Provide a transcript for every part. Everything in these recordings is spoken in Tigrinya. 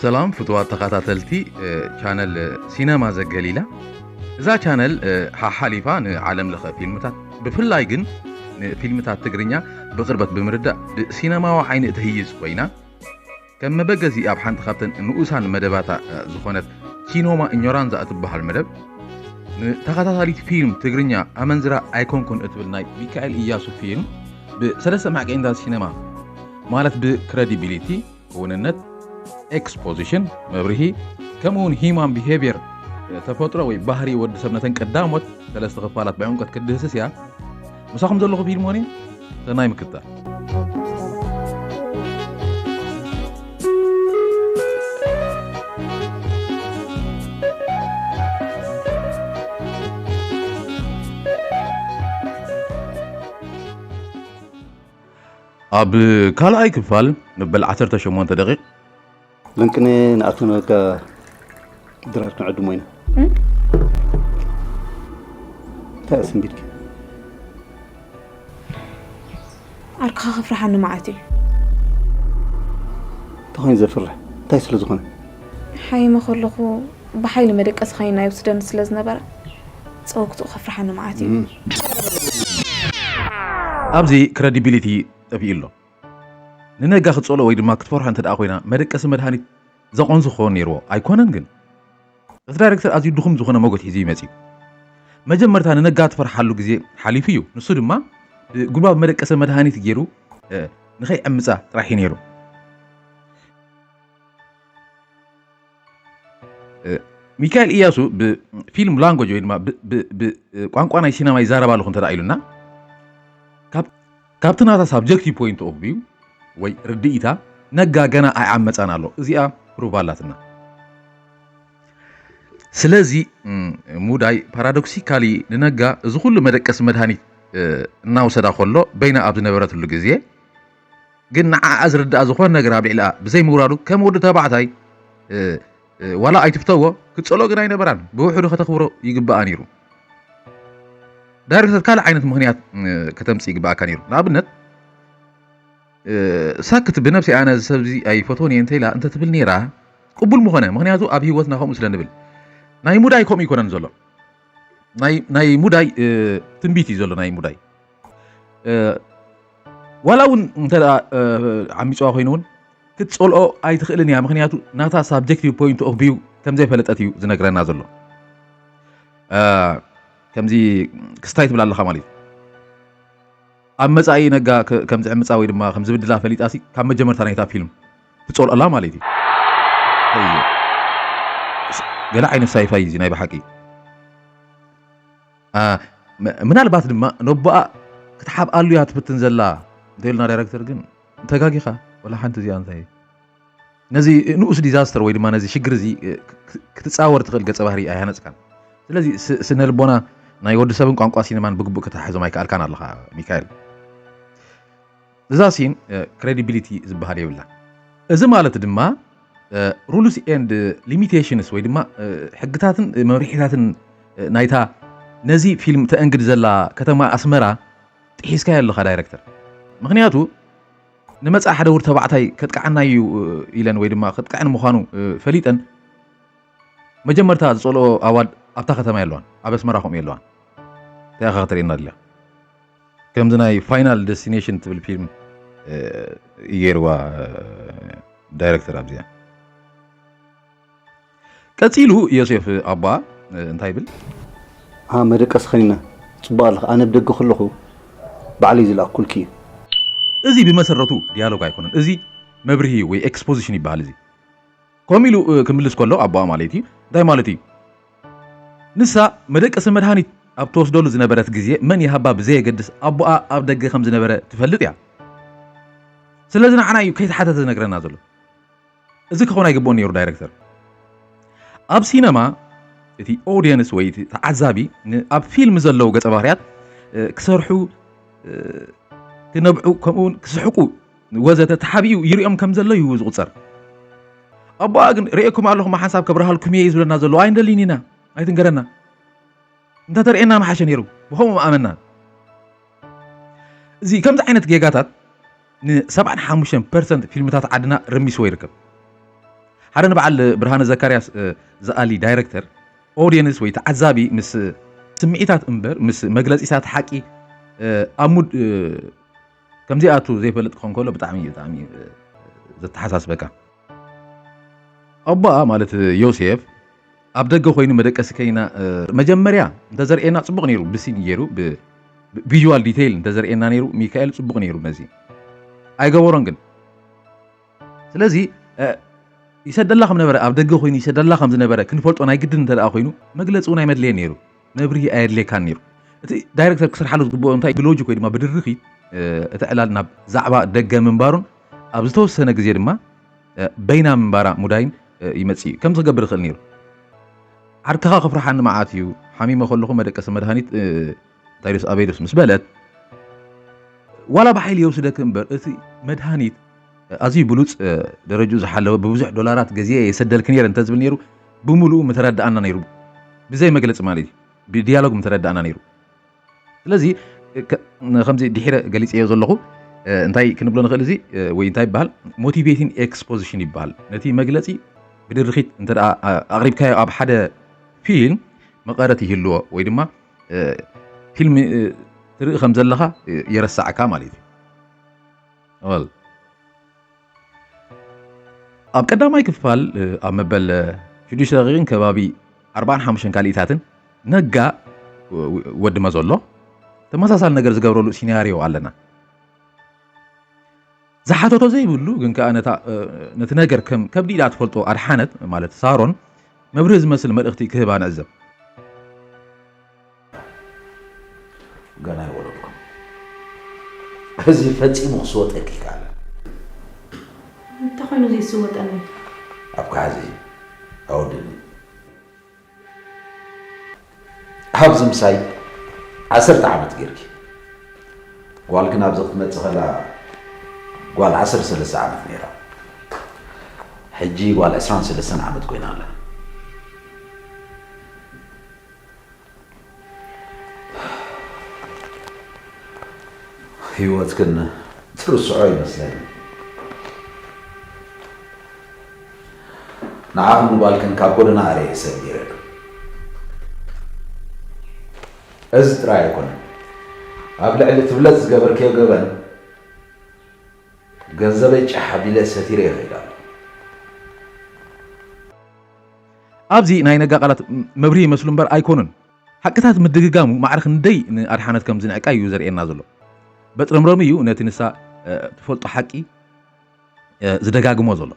ሰላም ፍቱዋት ተኸታተልቲ ቻነል ሲነማ ዘገሊላ። እዛ ቻነል ሓሓሊፋ ንዓለም ለኸ ፊልምታት፣ ብፍላይ ግን ንፊልምታት ትግርኛ ብቕርበት ብምርዳእ ብሲነማዊ ዓይኒ እትህይዝ ኮይና፣ ከም መበገዚ ኣብ ሓንቲ ካብተን ንኡሳን መደባታ ዝኾነት ሲኖማ እኞራንዛ እትበሃል መደብ፣ ንተኸታታሊት ፊልም ትግርኛ ኣመንዝራ ኣይኮንኩን እትብል ናይ ሚካኤል እያሱ ፊልም ብሰለስተ ማዕቀይንታት ሲነማ፣ ማለት ብክረዲቢሊቲ፣ ክውንነት፣ ኤክስፖዚሽን፣ መብርሂ፣ ከምኡ እውን ሂማን ቢሄቪየር፣ ተፈጥሮ ወይ ባህሪ ወዲ ሰብ፣ ነተን ቀዳሞት ሰለስተ ክፋላት ብዕምቀት ክትድህስስ እያ። ምሳኹም ዘለኹ ፊልሞን እየ። ሰናይ ምክትታል። ኣብ ካልኣይ ክፋል መበል ዓሰርተ ሸሞንተ ደቂቕ ለንቅነ ንኣቶ ነጋ ድራር ክንዕድሞ ኢና። እንታይ ኣሰንቢድኪ? ዓርክኻ ከፍርሓኒ መዓት እዩ። እንታይ ኮይኑ ዘፍርሕ? እንታይ ስለ ዝኾነ? ሓይመ ከለኹ ብሓይሊ መደቀሲ ኸይና ይወስደኒ ስለ ዝነበረ ጸወግትኡ ከፍርሓኒ መዓት እዩ። ኣብዚ ክረዲቢሊቲ ጠፊኡ ኣሎ። ንነጋ ክትጸልኦ ወይ ድማ ክትፈርሖ እንተ ደኣ ኮይና መደቀሲ መድሃኒት ዘቐንሱ ክኸውን ነይርዎ ኣይኮነን ግን እቲ ዳይረክተር ኣዝዩ ድኹም ዝኾነ መጎት ሒዙ እዩ መጺኡ። መጀመርታ ንነጋ ትፈርሓሉ ግዜ ሓሊፉ እዩ። ንሱ ድማ ብጉልባብ መደቀሲ መድሃኒት ገይሩ ንኸይዕምጻ ጥራሕ እዩ ነይሩ። ሚካኤል ኢያሱ ብፊልም ላንጎጅ ወይ ድማ ብቋንቋ ናይ ሲነማ ይዛረብ ኣለኹ እንተ ኢሉና ካብቲ ናታ ሳብጀክቲቭ ፖይንት ኦፍ ቪው ወይ ርድኢታ ነጋ ገና ኣይዓመፃን ኣሎ። እዚኣ ፕሩቭ ኣላትና። ስለዚ ሙዳይ ፓራዶክሲካሊ ንነጋ እዚ ኩሉ መደቀሲ መድሃኒት እናወሰዳ ከሎ በይና ኣብ ዝነበረትሉ ግዜ ግን ንዓኣ ዝርድኣ ዝኾነ ነገር ኣብ ልዕሊኣ ብዘይ ምውራዱ ከም ወዲ ተባዕታይ ዋላ ኣይትፍተዎ ክትጸልኦ ግን ኣይነበራን። ብውሕዱ ከተኽብሮ ይግብኣ ነይሩ። ዳይረክተር ካልእ ዓይነት ምኽንያት ከተምጽእ ይግብኣካ ነይሩ። ንኣብነት ሳክት ብነብሲ ኣነ እዚ ሰብዚ ኣይፈትዎን እየ እንተኢላ እንተትብል ነይራ ቅቡል ምኾነ። ምኽንያቱ ኣብ ህይወትና ከምኡ ስለ ንብል ናይ ሙዳይ ከምኡ ይኮነን ዘሎ ናይ ሙዳይ ትንቢት እዩ ዘሎ ናይ ሙዳይ ዋላ እውን እንተ ዓሚፅዋ ኮይኑ እውን ክትፀልኦ ኣይትኽእልን እያ። ምክንያቱ ናታ ሳብጀክቲቭ ፖይንት ኦፍ ቪው ከምዘይፈለጠት እዩ ዝነግረና ዘሎ። ከምዚ ክስታይ ትብል ኣለኻ ማለት እዩ። ኣብ መፃኢ ነጋ ከምዝዕምፃ ወይ ድማ ከምዝብድላ ፈሊጣ ሲ ካብ መጀመርታ ናይታ ፊልም ትፀልኦላ ማለት እዩ። ገለ ዓይነት ሳይፋይ እዚ ናይ ብሓቂ ምናልባት ድማ ነቦኣ ክትሓብኣሉ እያ ትፍትን ዘላ እንተኢሉና ዳይረክተር ግን ተጋጊኻ ወላ ሓንቲ እዚኣ እንታይ ነዚ ንኡስ ዲዛስተር ወይ ድማ ነዚ ሽግር እዚ ክትፃወር ትኽእል ገፀ ባህሪ ኣይሃነፅካን። ስለዚ ስነ ልቦና ናይ ወዲ ሰብን ቋንቋ ሲኒማን ብግቡእ ከተሓሕዞም ኣይከኣልካን ኣለኻ ሚካኤል። እዛ ሲን ክሬዲቢሊቲ ዝበሃል የብላን። እዚ ማለት ድማ ሩልስ ኤንድ ሊሚቴሽንስ ወይ ድማ ሕግታትን መምርሒታትን ናይታ ነዚ ፊልም ተእንግድ ዘላ ከተማ ኣስመራ ጥሒስካዮ ኣለኻ ዳይረክተር። ምኽንያቱ ንመጻኢ ሓደ ውድ ተባዕታይ ከጥቅዓና እዩ ኢለን ወይ ድማ ከጥቅዐን ምዃኑ ፈሊጠን መጀመርታ ዝጸልኦ ኣዋድ ኣብታ ከተማ የለዋን። ኣብ ኣስመራ ከምኡ የለዋን። እንታይ ኢኻ ከተርእየና ድልያ? ከምዚ ናይ ፋይናል ደስቲኔሽን ትብል ፊልም እዩ ገይርዋ ዳይረክተር ኣብዚኣ። ቀጺሉ ዮሴፍ ኣባ እንታይ ይብል? ኣ መደቀስ ኸኒና ጽቡቕ ኣለኻ። ኣነ ብደገ ከለኹ ባዕለይ ዝለኣኩልኪ እዩ። እዚ ብመሰረቱ ዲያሎግ ኣይኮነን። እዚ መብርሂ ወይ ኤክስፖዚሽን ይበሃል። እዚ ከምኡ ኢሉ ክምልስ ከሎ ኣቦኣ ማለት እዩ። እንታይ ማለት እዩ? ንሳ መደቀሲ መድሃኒት ኣብ ተወስደሉ ዝነበረት ግዜ መን ይሃባ ብዘየገድስ ኣቦኣ ኣብ ደገ ከም ዝነበረ ትፈልጥ እያ። ስለዚ ንዓና እዩ ከይተሓተተ ዝነግረና ዘሎ። እዚ ክኸውን ኣይግብኦን ነይሩ ዳይረክተር። ኣብ ሲነማ እቲ ኦድየንስ ወይ እቲ ተዓዛቢ ኣብ ፊልም ዘለዉ ገጸ ባህርያት ክሰርሑ ክነብዑ ከምኡውን ክስሕቁ ወዘተ ተሓቢኡ ይሪኦም ከም ዘሎ እዩ ዝቑጸር። ኣቦኣ ግን ርእየኩም ኣለኹም ሓንሳብ ከብርሃልኩም እየ እዩ ዝብለና ዘሎ። ኣይንደልይን ኢና፣ ኣይትንገረና። እንተተርእየና ምሓሸ ነይሩ፣ ብኸምኡ ምኣመና። እዚ ከምዚ ዓይነት ጌጋታት ን75% ፊልምታት ዓድና ረሚስዎ ይርከብ። ሓደ ንበዓል ብርሃነ ዘካርያስ ዝኣሊ ዳይረክተር፣ ኦድየንስ ወይ ተዓዛቢ ምስ ስምዒታት እምበር ምስ መግለጺታት ሓቂ ኣብ ሙድ ከምዚኣቱ ዘይፈልጥ ክኾን ከሎ ብጣዕሚ እዩ ብጣዕሚ እዩ ዘተሓሳስበካ። ኣቦኣ ማለት ዮሴፍ ኣብ ደገ ኮይኑ መደቀሲ ከይና መጀመርያ እንተዘርእየና ጽቡቕ ነይሩ። ብሲን ገይሩ ብቪዥዋል ዲቴይል እንተዘርእየና ነይሩ ሚካኤል ጽቡቕ ነይሩ። ነዚ ኣይገበሮን ግን ስለዚ ይሰደላ ከም ነበረ ኣብ ደገ ኮይኑ ይሰደላ ከም ዝነበረ ክንፈልጦ ናይ ግድን እንተ ደኣ ኮይኑ መግለጺ እውን ኣይመድለየን ነይሩ። መብርሂ ኣየድልየካን ነይሩ። እቲ ዳይረክተር ክሰርሓሉ ዝግብኦ እንታይ ብሎጂክ ወይ ድማ ብድርኺት እቲ ዕላል ናብ ዛዕባ ደገ ምንባሩን ኣብ ዝተወሰነ ግዜ ድማ በይና ምንባራ ሙዳይን ይመጽእ እዩ። ከምዚ ክገብር ይኽእል ነይሩ። ዓርክኻ ክፍርሓኒ መዓት እዩ። ሓሚመ ከለኹ መደቀሲ መድሃኒት እንታይ ዶስ ኣበይ ዶስ ምስ በለት ዋላ ብሓይሊ የውስደክ እምበር እቲ መድሃኒት ኣዝዩ ብሉጽ ደረጅኡ ዝሓለወ ብብዙሕ ዶላራት ገዚኤ የሰደልክ ነይረ እንተዝብል ነይሩ ብምሉኡ ምተረዳኣና ነይሩ። ብዘይ መግለጺ ማለት እዩ። ብዲያሎግ ምተረዳኣና ነይሩ። ስለዚ ከምዚ ድሒረ ገሊጸዮ ዘለኹ እንታይ ክንብሎ ንኽእል እዚ ወይ እንታይ ይበሃል ሞቲቬቲን ኤክስፖዚሽን ይበሃል። ነቲ መግለጺ ብድርኺት እንተ ኣቕሪብካዮ ኣብ ሓደ ፊልም መቐረት ይህልዎ ወይ ድማ ፊልም ትርኢ ከም ዘለኻ የረሳዕካ ማለት እዩ። ኣብ ቀዳማይ ክፋል ኣብ መበል ሽዱሽተ ደቂቕን ከባቢ ኣርባዓን ሓሙሽተን ካልኢታትን ነጋ ወዲ መዘሎ ተመሳሳሊ ነገር ዝገብረሉ ሲናርዮ ኣለና። ዝሓተቶ ዘይብሉ ግን ከኣ ነቲ ነገር ከም ከብዲ ኢላ ትፈልጦ ኣድሓነት ማለት ሳሮን መብርሂ ዝመስል መልእኽቲ ክህባ ንዕዘብ። ገና ኣይወለድኩም። እዚ ፈጺሙ ክስወጠኪ ይከኣል። እንተኾይኑ ዘይስወጠኒ ኣብ ካሕዚ ኣወድኒ። ኣብዚ ምሳይ ዓሰርተ ዓመት ጌርኪ። ጓልክን ኣብዚ ክትመጽእ ከላ ጓል ዓሰርተ ሰለስተ ዓመት ነይራ። ሕጂ ጓል ዕስራን ሰለስተን ዓመት ኮይና ኣላ። ህይወትክን ትርስዖ ይመስለኒ። ንዓኽን ንጓልክን ካብ ጎደና ኣረ እየ ሰጊረ። እዚ ጥራይ ኣይኮነን። ኣብ ልዕሊ ትብለጽ ዝገበርክዮ ገበን ገንዘበይ ጫሕ ኣቢለ ሰቲረ ይኸይድ ኣሎ። ኣብዚ ናይ ነጋ ቃላት መብርሂ ይመስሉ እምበር ኣይኮኑን። ሓቅታት ምድግጋሙ ማዕረ ክንደይ ንኣድሓነት ከም ዝንዕቃ እዩ ዘርእየና ዘሎ። በጥረምረም እዩ ነቲ ንሳ ትፈልጦ ሓቂ ዝደጋግሞ ዘሎ።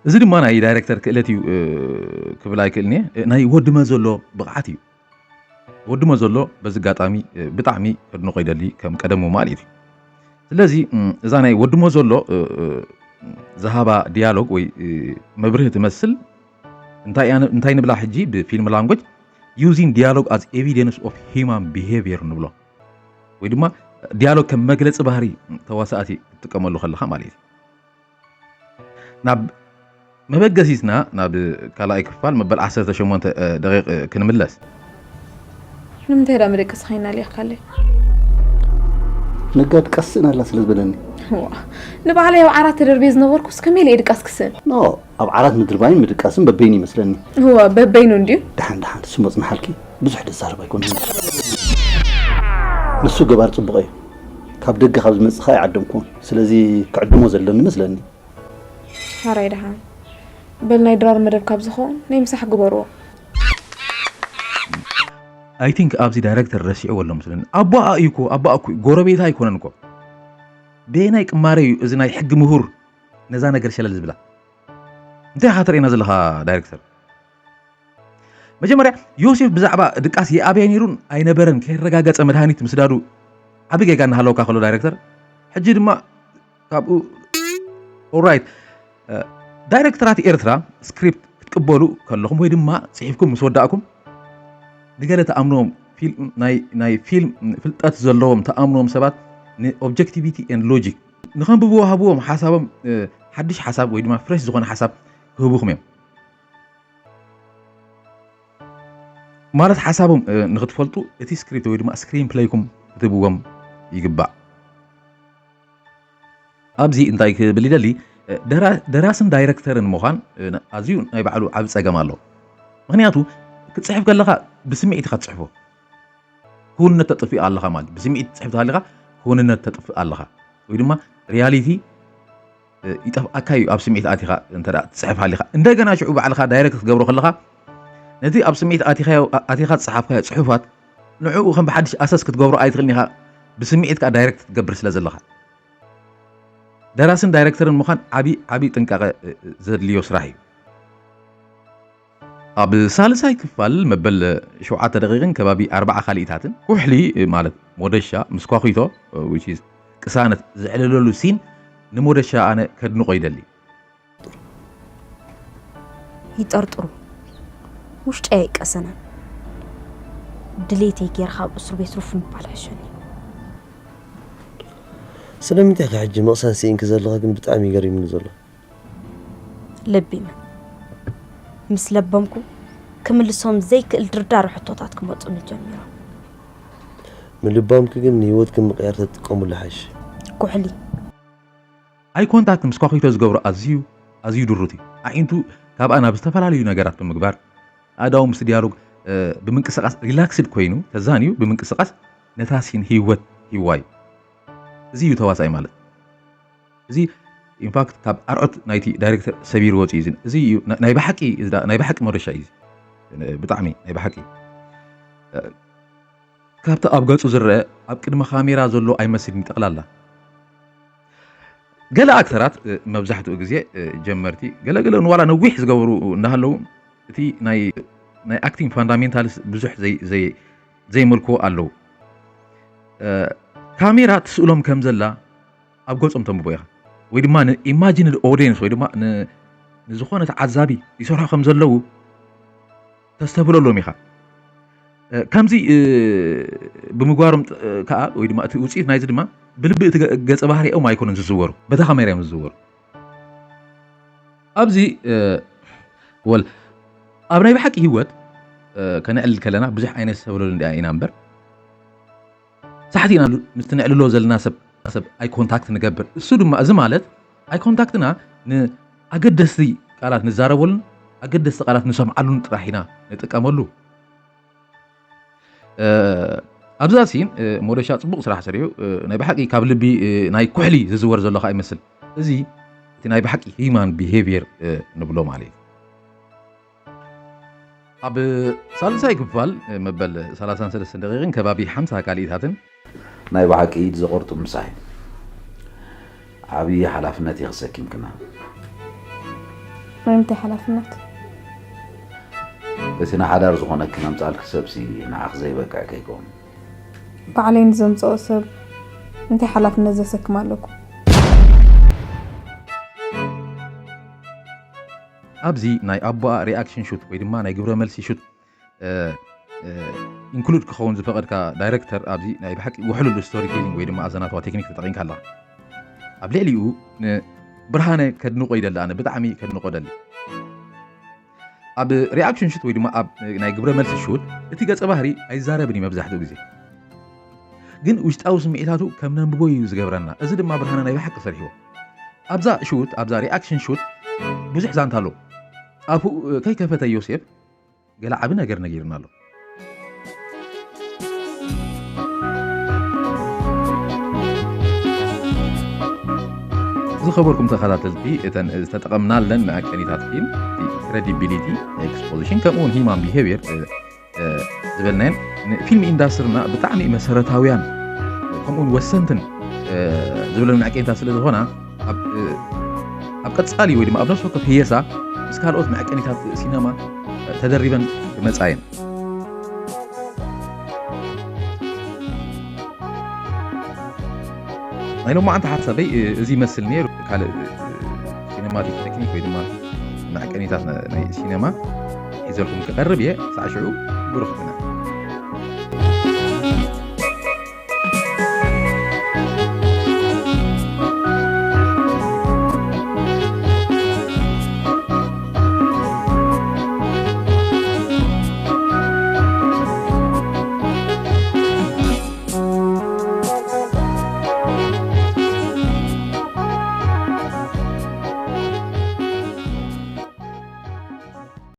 እዚ ድማ ናይ ዳይረክተር ክእለት እዩ ክብል ኣይክእልን እየ። ናይ ወዲ መዘሎ ብቕዓት እዩ። ወዲ መዘሎ በዚ ኣጋጣሚ ብጣዕሚ ከድንቖ ይደሊ ከም ቀደሙ ማለት እዩ። ስለዚ እዛ ናይ ወዲ መዘሎ ዝሃባ ዲያሎግ ወይ መብርሂ ትመስል እንታይ ንብላ ሕጂ ብፊልም ላንጎጅ using dialogue as evidence of human behavior ንብሎ ወይ ድማ ዲያሎግ ከም መግለፂ ባህሪ ተዋሳእቲ ትጥቀመሉ ከለካ ማለት እዩ። ናብ መበገሲትና ናብ ካልኣይ ክፋል መበል ዓሰርተ ሸሞንተ ደቂቕ ክንምለስ። ንምንታይ ዳ መደቀሲ ከይና ሊእኽካለይ? ነጋ ድቃስ ስእን ኣላ ስለ ዝበለኒ። ንባዕለይ ኣብ ዓራት ተደርብየ ዝነበርኩስ ከመይ ኢለ ድቃስ ክስእን? ኖ፣ ኣብ ዓራት ምድርባይን ምድቃስን በበይኑ ይመስለኒ። እወ፣ በበይኑ እንድዩ። ደሓን ደሓን፣ ስሞ ጽንሓልኪ። ብዙሕ ደዛርብ ኣይኮነን። ንሱ ገባር ጽቡቕ እዩ። ካብ ደገ ካብ ዝመጽእ ኸኣ ኣይዓደምኩዎን። ስለዚ ክዕድሞ ዘለኒ መስለኒ። ሓራይ ደሓን። በል ናይ ድራር መደብ ካብ ዝኸውን ናይ ምሳሕ ግበርዎ። I think ኣብዚ ዳይረክተር ረሲዕዎ ኣሎ መስለኒ። ኣቦኣ እዩ እኮ፣ ኣቦኣ እኮ እዩ፣ ጎረቤታ ኣይኮነን እኮ። በየናይ ቅማረ እዩ እዚ ናይ ሕጊ ምሁር ነዛ ነገር ሸለል ዝብላ? እንታይ ኢኻ ተርእየና ዘለኻ ዳይረክተር? መጀመርያ ዮሴፍ ብዛዕባ ድቃስ ይኣብየ ነይሩን ኣይነበረን ከይረጋገጸ መድሃኒት ምስዳዱ ዓቢ ጌጋ እናሃለወካ ከሎ ዳይረክተር፣ ሕጂ ድማ ካብኡ ኦራይት። ዳይረክተራት ኤርትራ ስክሪፕት ክትቅበሉ ከለኹም ወይ ድማ ጽሒፍኩም ምስ ወዳእኩም ንገለ ተኣምኖም ናይ ፊልም ፍልጠት ዘለዎም ተኣምኖም ሰባት ንኦብጀክቲቪቲ ኤንድ ሎጂክ ንኸንብብዎ ሃብዎም ሓሳቦም ሓድሽ ሓሳብ ወይ ድማ ፍሬሽ ዝኾነ ሓሳብ ክህቡኹም እዮም። ማለት ሓሳቦም ንክትፈልጡ እቲ ስክሪፕት ወይ ድማ ስክሪን ፕለይኩም ክትህብዎም ይግባእ። ኣብዚ እንታይ ክብል ይደሊ ደራስን ዳይረክተርን ምዃን ኣዝዩ ናይ ባዕሉ ዓብ ጸገም ኣሎ። ምኽንያቱ ክትጽሕፍ ከለኻ ብስምዒት ኢኻ ትጽሕፎ። ክውንነት ተጥፍእ ኣለኻ ማለት ብስምዒት ትጽሕፍ ተሃሊኻ ክውንነት ተጥፍእ ኣለኻ፣ ወይ ድማ ሪያሊቲ ይጠፍኣካ እዩ። ኣብ ስምዒት ኣቲኻ እንተ ትጽሕፍ ሃሊኻ እንደገና ሽዑ ባዕልኻ ዳይረክት ክትገብሮ ከለኻ ነቲ ኣብ ስምዒት ኣቲኻ ዝጽሓፍካዮ ጽሑፋት ንዕኡ ከም ብሓድሽ ኣሰስ ክትገብሮ ኣይትኽእልን ኢኻ። ብስምዒት ከዓ ዳይረክት ክትገብር ስለ ዘለኻ ደራስን ዳይረክተርን ምዃን ዓቢ ዓቢ ጥንቃቐ ዘድልዮ ስራሕ እዩ። ኣብ ሳልሳይ ክፋል መበል ሸውዓተ ደቂቕን ከባቢ ኣርባዓ ካልኢታትን ኩሕሊ ማለት ሞደሻ ምስ ኳኺቶ ቅሳነት ዘዕለለሉ ሲን ንሞደሻ ኣነ ከድንቆ ይደሊ። ይጠርጥሩ ውሽጢ ኣይቀሰነን። ድሌተይ ጌርካ ኣብ እስር ቤት ሩፍ ምባል ሕሸኒ። ስለምንታይ ከ ሕጂ ምቕሳን ስኢንኪ ዘለኺ ግን ብጣዕሚ ይገሪምኒ ዘሎ። ለቢመ ምስ ለበምኩ ክምልሶም ዘይክእል ድርዳር ሕቶታት ክመፁኒ ጀሚሮም። ምልባምኪ ግን ንህይወትኪ ምቕያር ተትጥቀሙሉ ሓይሽ። ኩሕሊ ኣይ ኮንታክት ምስ ኳኺቶ ዝገብሮ ኣዝዩ ኣዝዩ ድሩት እዩ። ኣዒንቱ ካብኣ ናብ ዝተፈላለዩ ነገራት ብምግባር ኣእዳው ምስ ዲያሎግ ብምንቅስቃስ ሪላክስድ ኮይኑ ተዛንዩ ብምንቅስቃስ ነታ ሲን ህይወት ሂዋ እዩ። እዚ እዩ ተዋሳኣይ ማለት። እዚ ኢንፋክት ካብ ኣርዖት ናይቲ ዳይሬክተር ሰቢሩ ወፂኡ እዚ እዩ። ናይ ብሓቂ ናይ ብሓቂ መረሻ እዩ። ብጣዕሚ ናይ ብሓቂ ካብቲ ኣብ ገፁ ዝረአ ኣብ ቅድሚ ካሜራ ዘሎ ኣይመስልን ጠቕላላ። ገለ ኣክተራት መብዛሕትኡ ግዜ ጀመርቲ ገለገለ ንዋላ ነዊሕ ዝገበሩ እናሃለዉ እቲ ናይ ኣክቲንግ ፋንዳሜንታልስ ብዙሕ ዘይመልክዎ ኣለዉ። ካሜራ ትስእሎም ከም ዘላ ኣብ ገጾም ተንብቦ ኢኻ ወይ ድማ ንኢማጂንድ ኦዲየንስ ወይ ድማ ንዝኾነ ተዓዛቢ ይሰርሖ ከም ዘለዉ ተስተብህለሎም ኢኻ። ከምዚ ብምግባሮም ከዓ ወይ ድማ እቲ ውፅኢት ናይዚ ድማ ብልቢ እቲ ገፀ ባህሪኦም ኣይኮነን ዝዝወሩ፣ በታ ካሜራ እዮም ዝዝወሩ። ኣብዚ ወል ኣብ ናይ ብሓቂ ህይወት ከነዕልል ከለና ብዙሕ ዓይነት ዝተብለሉ እንዲኣ ኢና እምበር ሳሕቲ ኢና ምስቲ ነዕልሎ ዘለና ሰብ ሰብ ኣይ ኮንታክት ንገብር። እሱ ድማ እዚ ማለት ኣይ ኮንታክትና ንኣገደስቲ ቃላት ንዛረበሉን ኣገደስቲ ቃላት ንሰምዓሉን ጥራሕ ኢና ንጥቀመሉ። ኣብዛ ሲን ሞደሻ ፅቡቕ ስራሕ ሰሪሑ ናይ ብሓቂ ካብ ልቢ ናይ ኩሕሊ ዝዝወር ዘሎ ከዓ ይመስል። እዚ እቲ ናይ ብሓቂ ሂማን ቢሄቪየር ንብሎ ማለት እዩ። ኣብ ሳልሳይ ክፋል መበል ሰላሳን ሰለስተን ደቂቕን ከባቢ ሓምሳ ካልኢታትን ናይ ብሓቂ ኢድ ዘቆርጡ ምሳይ ዓብዪ ሓላፍነት እዩ ክሰኪምክና። ናይ ምንታይ ሓላፍነት? እቲ ንሓዳር ዝኾነኪ ነምፃልኪ ሰብሲ ንዓኺ ዘይበቅዕ ከይከውን። ባዕለይ ንዘምፅኦ ሰብ እንታይ ሓላፍነት ዘሰክም ኣለኩ? ኣብዚ ናይ ኣቦኣ ሪኣክሽን ሹት ወይ ድማ ናይ ግብረ መልሲ ሹት ኢንክሉድ ክኸውን ዝፈቐድካ ዳይረክተር ኣብዚ ናይ ብሓቂ ውሕሉል ስቶሪ ቴሊንግ ወይ ድማ ኣዘናትዋ ቴክኒክ ተጠቒምካ ኣለኻ። ኣብ ልዕሊኡ ንብርሃነ ከድንቆ ይደሊ፣ ኣነ ብጣዕሚ ከድንቆ ደሊ። ኣብ ሪኣክሽን ሹት ወይ ድማ ኣብ ናይ ግብረ መልሲ ሹት እቲ ገጸ ባህሪ ኣይዛረብን እዩ መብዛሕትኡ ግዜ፣ ግን ውሽጣዊ ስምዒታቱ ከም ነንብቦ እዩ ዝገብረና። እዚ ድማ ብርሃነ ናይ ብሓቂ ሰሪሕዎ። ኣብዛ ሹት ኣብዛ ሪኣክሽን ሹት ብዙሕ ዛንታ ኣሎ። ኣፉ ከይከፈተ ዮሴፍ ገለ ዓቢ ነገር ነጊርና ኣሎ። ዝኸበርኩም ተኸታተልቲ እተን ዝተጠቐምናለን መዐቀኒታት ፊልም ክረዲቢሊቲ ኤክስፖዚሽን ከምኡ እውን ሂማን ቢሄቪየር ዝበልናየን ንፊልም ኢንዳስትርና ብጣዕሚ መሰረታውያን ከምኡውን ወሰንትን ዝብለን መዐቀኒታት ስለ ዝኾና ኣብ ቀጻሊ ወይ ድማ ኣብ ነፍሲ ወከፍ ህየሳ ምስ ካልኦት መዐቀኒታት ሲነማ ተደሪበን ክመጻ እየን። ናይ ሎማዓንቲ ሓሳበይ እዚ ይመስል ነይሩ። ካልእ ሲነማቲክ ቴክኒክ ወይ ድማ መዐቀኒታት ናይ ሲነማ ሒዘልኩም ክቐርብ እየ። ሳዕ ሽዑ ብሩኽ ግና